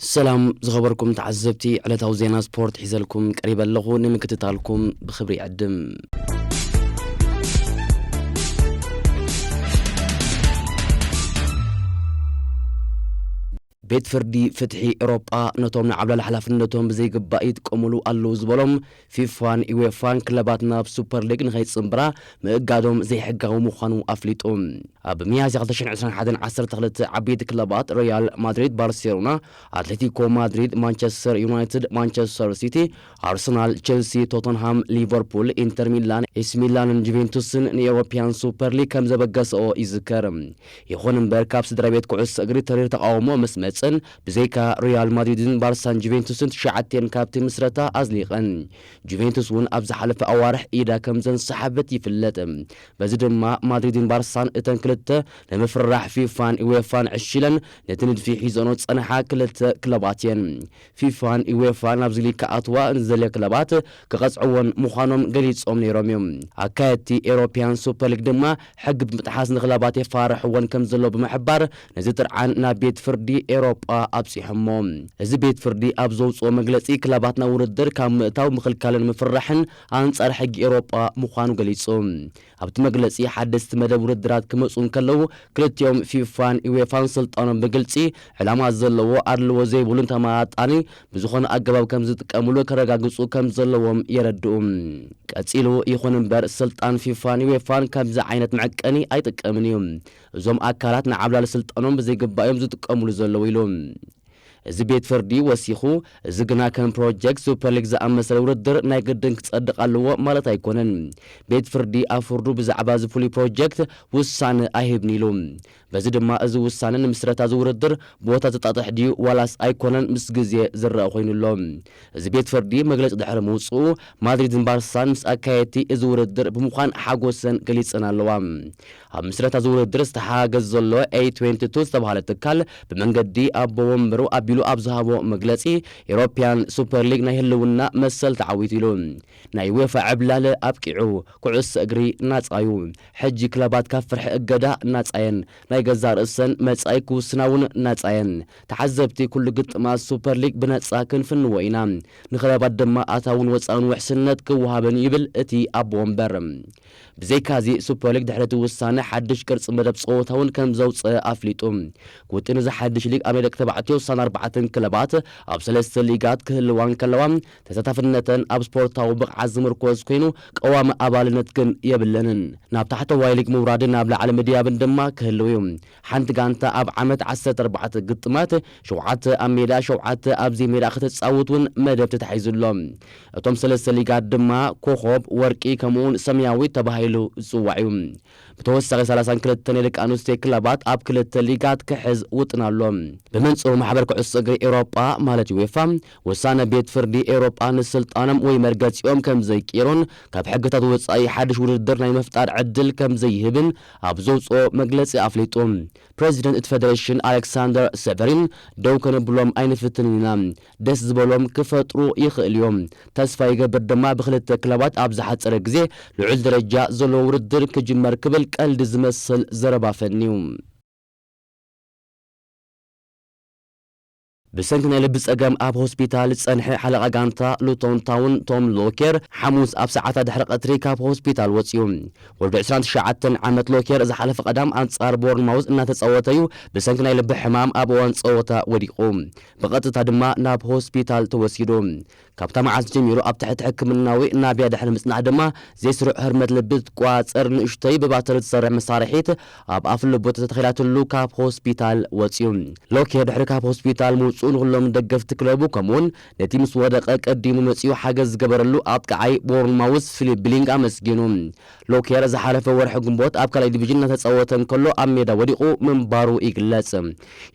ሰላም ዝኸበርኩም ተዓዘብቲ፣ ዕለታዊ ዜና ስፖርት ሒዘልኩም ቀሪበ ኣለኹ። ንምክትታልኩም ብኽብሪ ይዕድም። ቤት ፍርዲ ፍትሒ ኤውሮጳ ነቶም ንዓብላሊ ሓላፍነቶም ብዘይግባእ ይጥቀሙሉ ኣለዉ ዝበሎም ፊፋን ዩኤፋን ክለባት ናብ ሱፐር ሊግ ንኸይጽንብራ ምእጋዶም ዘይሕጋዊ ምዃኑ ኣፍሊጡ። ኣብ ሚያዝያ ክልተ ሽሕን ዕስራን ሓደን ዓሰርተ ክልተ ዓበይቲ ክለባት ሪያል ማድሪድ፣ ባርሴሎና፣ ኣትሌቲኮ ማድሪድ፣ ማንቸስተር ዩናይትድ፣ ማንቸስተር ሲቲ፣ ኣርሰናል፣ ቸልሲ፣ ቶተንሃም፣ ሊቨርፑል፣ ኢንተር ሚላን፣ ኤሲ ሚላንን ጁቬንቱስን ንኤውሮፒያን ሱፐር ሊግ ከም ዘበገሰኦ ይዝከር። ይኹን እምበር፣ ካብ ስድራ ቤት ኩዕሶ እግሪ ተሪር ተቓውሞ ምስ መጽን፣ ብዘይካ ሪያል ማድሪድን ባርሳን ጁቬንቱስን ትሽዓቲኤን ካብቲ ምስረታ ኣዝሊቐን። ጁቬንቱስ እውን ኣብ ዝሓለፈ ኣዋርሕ ኢዳ ከም ዘንሰሓበት ይፍለጥ። በዚ ድማ ማድሪድን ባርሳን እተን ክልተ ንምፍርራሕ ፊፋን ዩኤፋን ዕሺለን ነቲ ንድፊ ሒዘኖ ዝጸንሓ ክልተ ክለባት እየን። ፊፋን ዩኤፋን ኣብዚ ሊግ ክኣትዋ ንዝደልያ ክለባት ክቐጽዕወን ምዃኖም ገሊጾም ነይሮም እዮም። ኣካየድቲ ኤውሮፒያን ሱፐር ሊግ ድማ ሕጊ ብምጥሓስ ንክለባት የፋርሕወን ከም ዘለዉ ብምሕባር ነዚ ጥርዓን ናብ ቤት ፍርዲ ኤውሮጳ ኣብጺሖሞ። እዚ ቤት ፍርዲ ኣብ ዘውጽኦ መግለጺ ክለባት ናብ ውድድር ካብ ምእታው ምኽልካልን ምፍርራሕን ኣንጻር ሕጊ ኤውሮጳ ምዃኑ ገሊጹ። ኣብቲ መግለጺ ሓደስቲ መደብ ውድድራት ክመጹ እንከለዉ ክልቲኦም ፊፋን ዩኤፋን ስልጣኖም ብግልጺ ዕላማ ዘለዎ ኣድልዎ ዘይብሉን ተመጣጣኒ ብዝኾነ ኣገባብ ከም ዝጥቀምሉ ከረጋግጹ ከም ዘለዎም የረድኡ። ቀጺሉ፣ ይኹን እምበር ስልጣን ፊፋን ዩኤፋን ከምዚ ዓይነት መዐቀኒ ኣይጥቀምን እዩ። እዞም ኣካላት ንዓብላሊ ስልጣኖም ብዘይግባእ እዮም ዝጥቀምሉ ዘለዉ ኢሉ። እዚ ቤት ፍርዲ ወሲኹ፣ እዚ ግና ከም ፕሮጀክት ሱፐር ሊግ ዝኣመሰለ ውድድር ናይ ግድን ክጸድቕ ኣለዎ ማለት ኣይኮነን። ቤት ፍርዲ ኣብ ፍርዱ ብዛዕባ እዚ ፍሉይ ፕሮጀክት ውሳነ ኣይህብን ኢሉ። በዚ ድማ እዚ ውሳነ ንምስረታ እዚ ውድድር ቦታ ዘጣጥሕ ድዩ ዋላስ ኣይኮነን ምስ ግዜ ዝረኣ ኮይኑ ኣሎ። እዚ ቤት ፍርዲ መግለጺ ድሕሪ ምውጽኡ ማድሪድን ባርሳን ምስ ኣካየድቲ እዚ ውድድር ብምዃን ሓጎሰን ገሊጸን ኣለዋ። ኣብ ምስረታ እዚ ውድድር ዝተሓጋገዝ ዘሎ ኤ ትዌንቲ ቱ ዝተባህለ ትካል ብመንገዲ ኣቦ ወንበሩ ኣቢሉ ኣብ ዝሃቦ መግለጺ፣ ኤውሮፒያን ሱፐር ሊግ ናይ ህልውና መሰል ተዓዊቱ ኢሉ። ናይ ዩኤፋ ዕብላል ኣብቂዑ፣ ኩዕሶ እግሪ ናጻ እዩ። ሕጂ ክለባት ካብ ፍርሒ እገዳ ናጻ እየን። ናይ ገዛእ ርእሰን መጻኢ ክውስና እውን ናጻ እየን። ተዓዘብቲ ኩሉ ግጥማት ሱፐር ሊግ ብነጻ ክንፍንዎ ኢና። ንክለባት ድማ ኣታውን ወጻእን ውሕስነት ክወሃበን እዩ ይብል እቲ ኣቦ ወንበር። ብዘይካዚ ሱፐር ሊግ ድሕሪ እቲ ውሳነ ሓድሽ ቅርጺ መደብ ጸወታ እውን ከም ዘውጽእ ኣፍሊጡ። ውጥን እዚ ሓድሽ ሊግ ኣብ ናይ ደቂ ተባዕትዮ ውሳነ ኣርባዕተን ክለባት ኣብ ሰለስተ ሊጋት ክህልዋ እንከለዋ፣ ተሳታፍነተን ኣብ ስፖርታዊ ብቕዓት ዝምርኮዝ ኮይኑ፣ ቀዋሚ ኣባልነት ግን የብለንን። ናብ ታሕተዋይ ሊግ ምውራድን ናብ ላዕሊ ምድያብን ድማ ክህልው እዩ። ሓንቲ ጋንታ ኣብ ዓመት ዓሰርተ ኣርባዕተ ግጥማት፣ ሸውዓተ ኣብ ሜዳ፣ ሸውዓተ ኣብ ዘይሜዳ ክትጻወት እውን መደብ ተታሒዙ ኣሎ። እቶም ሰለስተ ሊጋት ድማ ኮኾብ፣ ወርቂ፣ ከምኡውን ሰማያዊ ተባሂሉ ዝጽዋዕ እዩ። ብተወሳኺ ሰላሳን ክልተን ናይ ደቂ ኣንስትዮ ክለባት ኣብ ክልተ ሊጋት ክሕዝ ውጥን ኣሎ። ብመንጽሩ ማሕበር ኩዕሶ እግሪ ኤውሮጳ ማለት ዩኤፋ፣ ውሳነ ቤት ፍርዲ ኤውሮጳ ንስልጣኖም ወይ መርገጺኦም ከም ዘይቅይሮን ካብ ሕግታት ወጻኢ ሓድሽ ውድድር ናይ ምፍጣር ዕድል ከም ዘይህብን ኣብ ዘውጽኦ መግለጺ ኣፍሊጡ። ፕረዚደንት እቲ ፌደሬሽን ኣሌክሳንደር ሰቨሪን፣ ደው ከነብሎም ኣይንፍትንን ኢና። ደስ ዝበሎም ክፈጥሩ ይኽእል እዮም። ተስፋ ይገብር ድማ ብክልተ ክለባት ኣብ ዝሓጸረ ግዜ ልዑል ደረጃ ዘለዎ ውድድር ክጅመር ክብል ቀልዲ ዝመስል ዘረባ ፈንዩ። ብሰንኪ ናይ ልቢ ጸገም ኣብ ሆስፒታል ዝጸንሐ ሓለቓ ጋንታ ሉቶን ታውን ቶም ሎኬር፣ ሓሙስ ኣብ ሰዓታት ድሕሪ ቀትሪ ካብ ሆስፒታል ወጺኡ። ወዲ ዕስራን ትሽዓተን ዓመት ሎኬር ዝሓለፈ ቀዳም ኣንጻር ቦርንማውዝ እናተጻወተ እዩ ብሰንኪ ናይ ልቢ ሕማም ኣብ እዋን ጸወታ ወዲቑ። ብቐጥታ ድማ ናብ ሆስፒታል ተወሲዱ። ካብታ መዓልቲ ጀሚሩ ኣብ ትሕቲ ሕክምናዊ ናብያ ድሕሪ ምጽናሕ ድማ ዘይስሩዕ ህርመት ልቢ ትቆጻጸር ንእሽቶይ ብባትሪ ትሰርሕ መሳርሒት ኣብ ኣፍ ልቡ ተተኺላትሉ ካብ ሆስፒታል ወጺኡ። ሎኬር ድሕሪ ካብ ሆስፒታል ምውጽኡ ንኹሎም ደገፍቲ ክለቡ ከምኡውን ነቲ ምስ ወደቐ ቀዲሙ መጺኡ ሓገዝ ዝገበረሉ ኣጥቃዓይ ቦርንማውዝ ፊሊፕ ብሊንግ ኣመስጊኑ። ሎኬር ዝሓለፈ ወርሒ ግንቦት ኣብ ካልኣይ ዲቪዥን እናተጻወተ እንከሎ ኣብ ሜዳ ወዲቑ ምንባሩ ይግለጽ።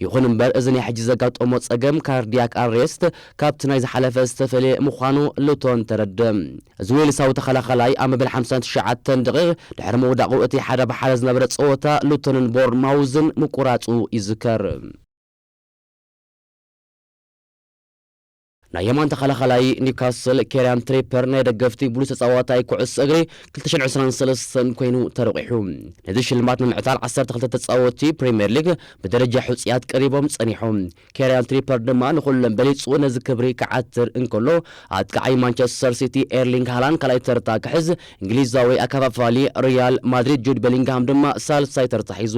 ይኹን እምበር፣ እዚ ናይ ሕጂ ዘጋጠሞ ጸገም ካርዲያክ ኣሬስት ካብቲ ናይ ዝሓለፈ ዝተፈልየ ምዃኑ ሉቶን ተረድእ። እዚ ዌልሳዊ ተኸላኸላይ ኣብ መበል ሓምሳን ትሽዓተን ደቂቕ ድሕሪ ምውዳቑ እቲ ሓደ ብሓደ ዝነበረ ጸወታ ሉቶንን ቦርንማውዝን ምቁራጹ ይዝከር። ናይ የማን ተኸላኻላይ ኒውካስል ኬርያን ትሪፐር ናይ ደገፍቲ ብሉጽ ተጻዋታይ ኩዕሶ እግሪ ክልተ ሽሕን ዕስራን ሰለስተን ኮይኑ ተረቑሑ። ነዚ ሽልማት ንምዕታር ዓሰርተ ክልተ ተጻወትቲ ፕሪምየር ሊግ ብደረጃ ሕጹያት ቀሪቦም ጸኒሖም። ኬርያን ትሪፐር ድማ ንኹሎም በሊጹ ነዚ ክብሪ ክዓትር እንከሎ፣ ኣጥቃዓይ ማንቸስተር ሲቲ ኤርሊንግ ሃላንድ ካልኣይ ተርታ ክሕዝ፣ እንግሊዛዊ ኣከፋፋሊ ሪያል ማድሪድ ጁድ ቤሊንግሃም ድማ ሳልሳይ ተርታ ሒዙ።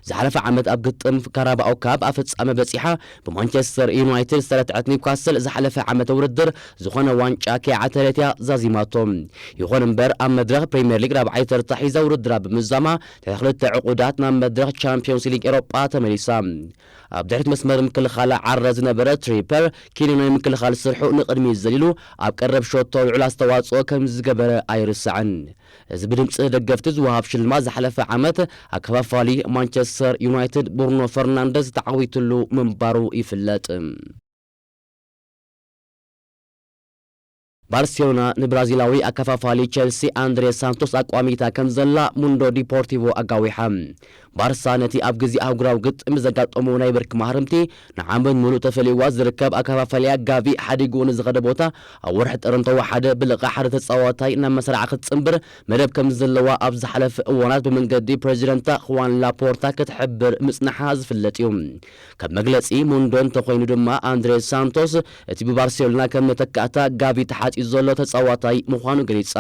ዝሓለፈ ዓመት ኣብ ግጥም ካራባኦ ካፕ ኣብ ፍጻመ በጺሓ ብማንቸስተር ዩናይትድ ዝተረትዐት ኒውካስል ዝሓለፈ ዓመተ ውድድር ዝኾነ ዋንጫ ከይዓተረት እያ ዛዚማቶ። ይኹን እምበር ኣብ መድረኽ ፕሪምየር ሊግ ራብዓይ ተርታ ሒዛ ውድድራ ብምዛማ ድሕሪ ክልተ ዕቑዳት ናብ መድረኽ ቻምፒዮንስ ሊግ ኤሮጳ ተመሊሳ። ኣብ ድሕሪት መስመር ምክልኻል ዓረ ዝነበረ ትሪፐር ኪኑ ናይ ምክልኻል ስርሑ ንቕድሚት ዘሊሉ ኣብ ቀረብ ሸቶ ልዑል ኣስተዋጽኦ ከም ዝገበረ ኣይርስዕን። እዚ ብድምጺ ደገፍቲ ዝወሃብ ሽልማት ዝሓለፈ ዓመት ኣከፋፋሊ ማንቸስተር ዩናይትድ ብሩኖ ፈርናንደዝ ተዓዊትሉ ምንባሩ ይፍለጥ። ባርሴሎና ንብራዚላዊ ኣከፋፋሊ ቸልሲ ኣንድሬ ሳንቶስ ኣቋሚታ ከም ዘላ ሙንዶ ዲፖርቲቮ ኣጋዊሓ። ባርሳ ነቲ ኣብ ግዜ ኣህጉራዊ ግጥም ዘጋጠሞ ናይ ብርኪ ማህረምቲ ንዓመት ምሉእ ተፈልይዋ ዝርከብ ኣከፋፋሊኣ ጋቪ ሓዲጉ ንዝኸደ ቦታ ኣብ ወርሒ ጥሪ እንተወሓደ ብልቓሕ ሓደ ተጻዋታይ ናብ መሰራዕ ክትጽንብር መደብ ከም ዘለዋ ኣብ ዝሓለፈ እዋናት ብመንገዲ ፕሬዚደንታ ክዋን ላፖርታ ክትሕብር ምጽንሓ ዝፍለጥ እዩ። ካብ መግለጺ ሙንዶ እንተኾይኑ ድማ ኣንድሬ ሳንቶስ እቲ ብባርሴሎና ከም መተካእታ ጋቪ ተሓጺኡ ዘሎ ተጻዋታይ ምዃኑ ገሊጻ።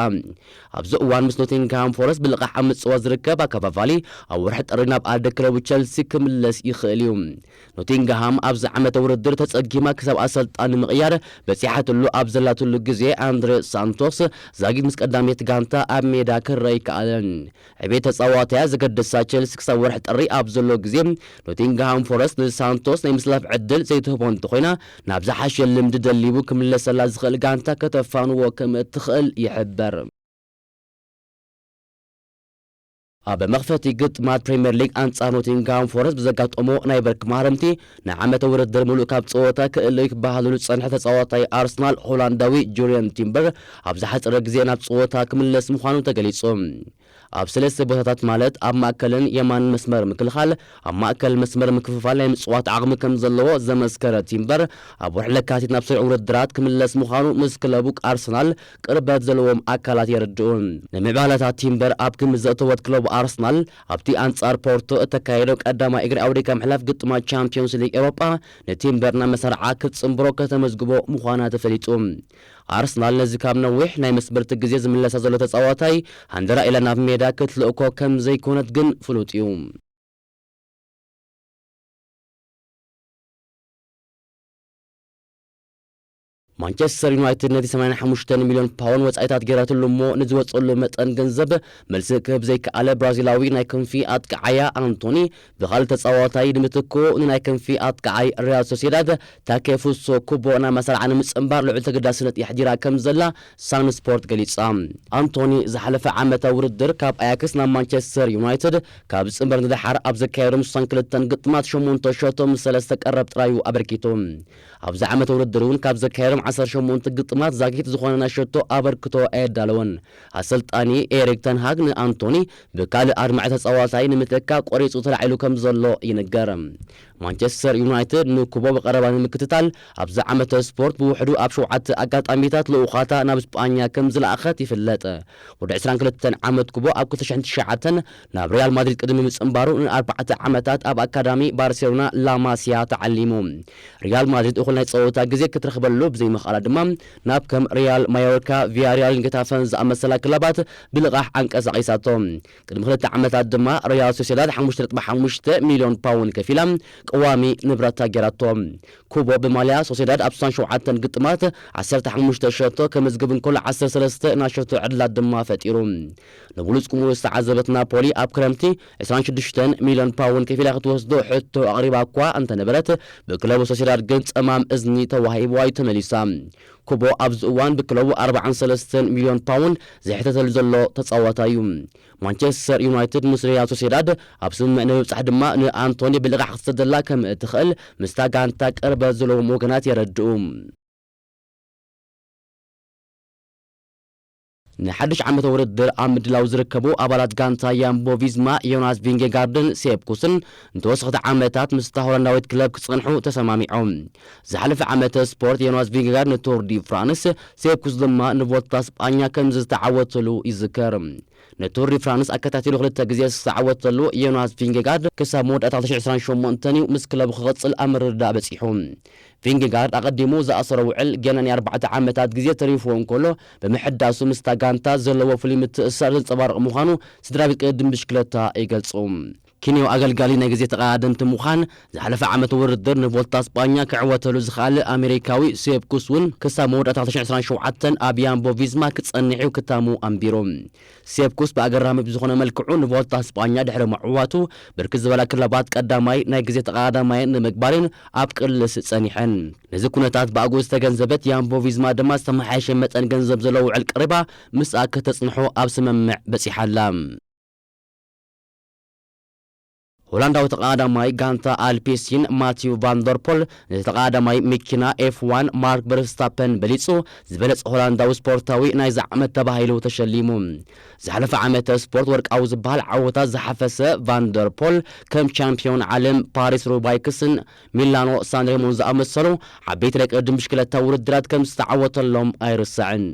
ኣብዚ እዋን ምስ ኖቲንግሃም ፎረስት ብልቓሕ ኣብ ምጽዋት ዝርከብ ኣከፋፋሊ ኣብ ወርሒ ጥሪ ናብ ኣደ ክለቡ ቸልሲ ክምለስ ይኽእል እዩ። ኖቲንግሃም ኣብዚ ዓመተ ውድድር ተጸጊማ ክሳብ ኣሰልጣኒ ምቕያር በጺሓትሉ ኣብ ዘላትሉ ግዜ ኣንድሬ ሳንቶስ ዛጊት ምስ ቀዳመይቲ ጋንታ ኣብ ሜዳ ክረኣ ኣይከኣለን። ዕቤት ተጻዋታያ ዘገደሳ ቸልሲ ክሳብ ወርሒ ጥሪ ኣብ ዘሎ ግዜ ኖቲንግሃም ፎረስት ንሳንቶስ ናይ ምስላፍ ዕድል ዘይትህቦ እንተኾይና ናብ ዝሓሸ ልምዲ ደሊቡ ክምለሰላ ዝኽእል ጋንታ ከተፋንዎ ከም እትኽእል ይሕበር። ኣብ መኽፈቲ ግጥማት ፕሪምየር ሊግ ኣንጻር ኖቲንግሃም ፎረስት ብዘጋጠሞ ናይ ብርኪ ማህረምቲ ንዓመተ ውድድር ምሉእ ካብ ጸወታ ክእለዩ ክበሃሉ ዝጸንሐ ተጻዋታይ ኣርሰናል ሆላንዳዊ ጁርየን ቲምበር ኣብ ዝሓጸረ ግዜ ናብ ጸወታ ክምለስ ምዃኑ ተገሊጹ። ኣብ ሰለስተ ቦታታት ማለት ኣብ ማእከልን የማንን መስመር ምክልኻል፣ ኣብ ማእከል መስመር ምክፍፋል ናይ ምጽዋት ዓቕሚ ከም ዘለዎ ዘመስከረ ቲምበር፣ ኣብ ወርሒ ለካቲት ናብ ስሩዕ ውድድራት ክምለስ ምዃኑ ምስ ክለቡ ኣርሰናል ቅርበት ዘለዎም ኣካላት የረድኡ። ንምዕባለታት ቲምበር ኣብ ግምት ዘእተወት ክለቡ ኣርሰናል፣ ኣብቲ ኣንጻር ፖርቶ እተካየዶ ቀዳማይ እግሪ ኣውዲካ ምሕላፍ ግጥማት ቻምፒዮንስ ሊግ ኤውሮጳ ንቲምበር ናብ መሰርዓ ክትጽንብሮ ከተመዝግቦ ምዃና ተፈሊጡ። ኣርሰናል ነዚ ካብ ነዊሕ ናይ መስበርቲ ግዜ ዝምለሳ ዘሎ ተጻዋታይ ሃንደራ ኢላ ናብ ሜዳ ክትልእኮ ከም ዘይኮነት ግን ፍሉጥ እዩ። ማንቸስተር ዩናይትድ ነቲ ሰማንያን ሓሙሽተን ሚልዮን ፓውንድ ወጻኢታት ገይራትሉ እሞ ንዝወጸሉ መጠን ገንዘብ መልሲ ክህብ ዘይከኣለ ብራዚላዊ ናይ ክንፊ ኣጥቃዓያ ኣንቶኒ ብኻልእ ተጻዋታይ ንምትክኡ ንናይ ክንፊ ኣጥቃዓይ ሪያል ሶሴዳድ ታኬፉሶ ኩቦ ናብ መሰርዓ ንምጽንባር ልዑል ተገዳስነት የሕዲራ ከም ዘላ ሳን ስፖርት ገሊጻ። ኣንቶኒ ዝሓለፈ ዓመታዊ ውድድር ካብ ኣያክስ ናብ ማንቸስተር ዩናይትድ ካብ ዝጽንበር ንደሓር ኣብ ዘካየዶም ስሳን ክልተን ግጥማት ሸሞንተ ሸቶ ምስ ሰለስተ ቀረብ ጥራዩ ኣበርኪቱ። ኣብዚ ዓመት ውድድር እውን ካብ ዘካየዶም ዓሰርተ ሸሞንተ ግጥማት ዛጊት ዝኾነ ናይ ሸቶ ኣበርክቶ ኣየዳለወን። ኣሰልጣኒ ኤሪክ ተንሃግ ንኣንቶኒ ብካልእ ኣድማዒ ተጻዋታይ ንምትካእ ቆሪጹ ተላዒሉ ከም ዘሎ ይንገር። ማንቸስተር ዩናይትድ ንኩቦ ብቐረባ ንምክትታል ኣብዚ ዓመተ ስፖርት ብውሕዱ ኣብ ሸውዓተ ኣጋጣሚታት ልኡኻታ ናብ ስጳኛ ከም ዝለኣኸት ይፍለጥ። ወዲ ዕስራን ክልተን ዓመት ኩቦ ኣብ ክልተ ሽሕን ትሽዓተን ናብ ሪያል ማድሪድ ቅድሚ ምጽንባሩ ንኣርባዕተ ዓመታት ኣብ ኣካዳሚ ባርሴሎና ላማሲያ ተዓሊሙ። ሪያል ማድሪድ እኹል ናይ ጸወታ ግዜ ክትረኽበሉ ብዘይምኽኣላ ድማ ናብ ከም ሪያል ማዮርካ፣ ቪያሪያልን ጌታፈን ዝኣመሰላ ክለባት ብልቓሕ ኣንቀሳቒሳቶ። ቅድሚ ክልተ ዓመታት ድማ ሪያል ሶሴዳድ ሓሙሽተ ነጥቢ ሓሙሽተ ሚልዮን ፓውንድ ከፊላ ቀዋሚ ንብረታ ገይራቶ። ኩቦ ብማልያ ሶሴዳድ ኣብ ስሳን ሸውዓተን ግጥማት ዓሰርተ ሓሙሽተ ሸቶ ከመዝግብ እንከሎ ዓሰርተ ሰለስተ ናይ ሸቶ ዕድላት ድማ ፈጢሩ። ንብሉጽ ኩሞ ዝተዓዘበት ናፖሊ ኣብ ክረምቲ ዕስራን ሽዱሽተን ሚልዮን ፓውንድ ከፊላ ክትወስዶ ሕቶ ኣቕሪባ እኳ እንተነበረት፣ ብክለቡ ሶሴዳድ ግን ጸማም እዝኒ ተዋሂብዋ እዩ ተመሊሳ። ኩቦ ኣብዚ እዋን ብክለቡ ኣርባዓን ሰለስተን ሚልዮን ፓውንድ ዝሕተተሉ ዘሎ ተጻዋታይ እዩ። ማንቸስተር ዩናይትድ ምስ ሪያል ሶሴዳድ ኣብ ስምምዕ ንምብጻሕ ድማ ንኣንቶኒ ብልቓሕ ክትሰደላ ከም እትኽእል ምስታ ጋንታ ቅርበት ዘለዎም ወገናት የረድኡ። ንሓድሽ ዓመተ ውድድር ኣብ ምድላው ዝርከቡ ኣባላት ጋንታ ያምቦ ቪዝማ ዮናስ ቪንጌጋርድን ሴፕኩስን ንተወሰኽቲ ዓመታት ምስታ ሆላንዳዊት ክለብ ክጸንሑ ተሰማሚዖም። ዝሓለፈ ዓመተ ስፖርት ዮናስ ቪንጌጋርድ ንቱር ዲ ፍራንስ፣ ሴፕኩስ ድማ ንቮልታ ስጳኛ ከም ዝተዓወተሉ ይዝከር። ንቱር ዲ ፍራንስ ኣከታቲሉ ክልተ ግዜ ዝተዓወተሉ ዮናስ ቪንጌጋርድ ክሳብ መወዳእታ ክልተ ሽሕን ዕስራን ሸሞንተን እዩ ምስ ክለቡ ክቕጽል ኣብ ምርድዳእ በጺሑ። ቪንጌጋርድ ኣቐዲሙ ዝኣሰሮ ውዕል ገና ናይ ኣርባዕተ ዓመታት ግዜ ተሪፍዎ እንከሎ፣ ብምሕዳሱ ምስታ ጋንታ ዘለዎ ፍሉይ ምትእስሳር ዘንጸባርቕ ምዃኑ ስድራ ቤት ቅድድም ብሽክለታ ይገልጹ። ኪንዮ ኣገልጋሊ ናይ ግዜ ተቐዳደምቲ ምዃን ዝሓለፈ ዓመት ውድድር ንቮልታ ስጳኛ ክዕወተሉ ዝኸኣለ ኣሜሪካዊ ሴፕኩስ እውን ክሳብ መወዳእታ ክልተ ሽሕን ዕስራን ሸውዓተን ኣብ ያምቦ ቪዝማ ክጸንሕ እዩ ክታሙ ኣንቢሩ። ሴፕኩስ ብኣገራሚ ብዝኾነ መልክዑ ንቮልታ ስጳኛ ድሕሪ ምዕዋቱ ብርክት ዝበላ ክለባት ቀዳማይ ናይ ግዜ ተቐዳዳማየን ንምግባርን ኣብ ቅልስ ጸኒሐን። ነዚ ኩነታት ብኣግኡ ዝተገንዘበት ያምቦ ቪዝማ ድማ ዝተመሓየሸ መጠን ገንዘብ ዘለዎ ውዕል ቀሪባ ምስኣ ከተጽንሖ ኣብ ስምምዕ በጺሓ ኣላ። ሆላንዳዊ ተቐዳዳማይ ጋንታ ኣልፔሲን ማቲው ቫንደርፖል ነቲ ተቐዳዳማይ መኪና ኤፍ ዋን ማርክ ቨርስታፐን በሊጹ ዝበለጸ ሆላንዳዊ ስፖርታዊ ናይዚ ዓመት ተባሂሉ ተሸሊሙ። ዝሓለፈ ዓመተ ስፖርት ወርቃዊ ዝበሃል ዓወታት ዝሓፈሰ ቫንደርፖል ከም ቻምፒዮን ዓለም ፓሪስ ሩባይክስን ሚላኖ ሳንሬሞን ዝኣመሰሉ ዓበይቲ ናይ ቅድድም ብሽክለታ ውድድራት ከም ዝተዓወተሎም ኣይርሳዕን።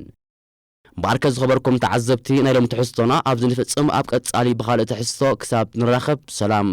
እምበኣርከ ዝኸበርኩም ተዓዘብቲ ናይ ሎም ትሕዝቶና ኣብዚ ንፍጽም፣ ኣብ ቀጻሊ ብኻልእ ትሕዝቶ ክሳብ ንራኸብ ሰላም።